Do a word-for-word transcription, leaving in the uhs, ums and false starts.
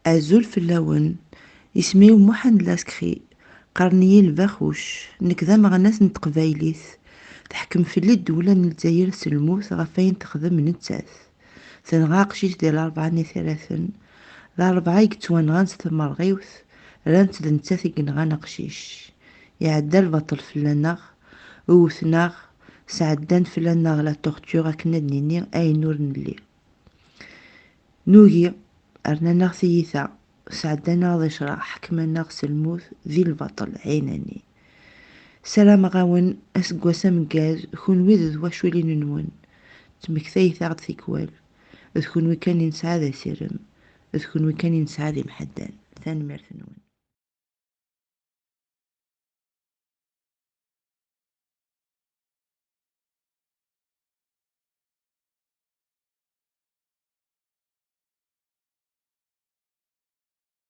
Azul fell-awen. Isem-iw Muḥend Laskri. Qqaren-iyi Lbaxuc. Nekk d ameɣnas n teqbaylit. Teḥkem fell-i ddewla n Lezzayer s lmut ɣef wayen texdem nettat. Tenɣa aqcic di Larebɛa n At Iraten. Larebɛa i yettwanɣan s tmerɣiwt, rran-tt d nettat i yenɣan aqcic. Iɛedda lbaṭel fell-aneɣ, wwten-aɣ, sɛeddan fell-aneɣ la torture akken ad nini ayen ur nelli. Nugi, rnan-aɣ tiyita, sɛeddan-aɣ di ccreɛ, ḥekmen-aɣ s lmut di lbaṭel ɛinani. Ssarameɣ-awen aseggas ameggaz, kunwi d twaculin-nwen. Ttmektayet-aɣ-d tikwal. D kunwi kan i nesɛa d asirem, d kunwi kan i nesɛa d imḥaddan. Tanemmirt-nwen.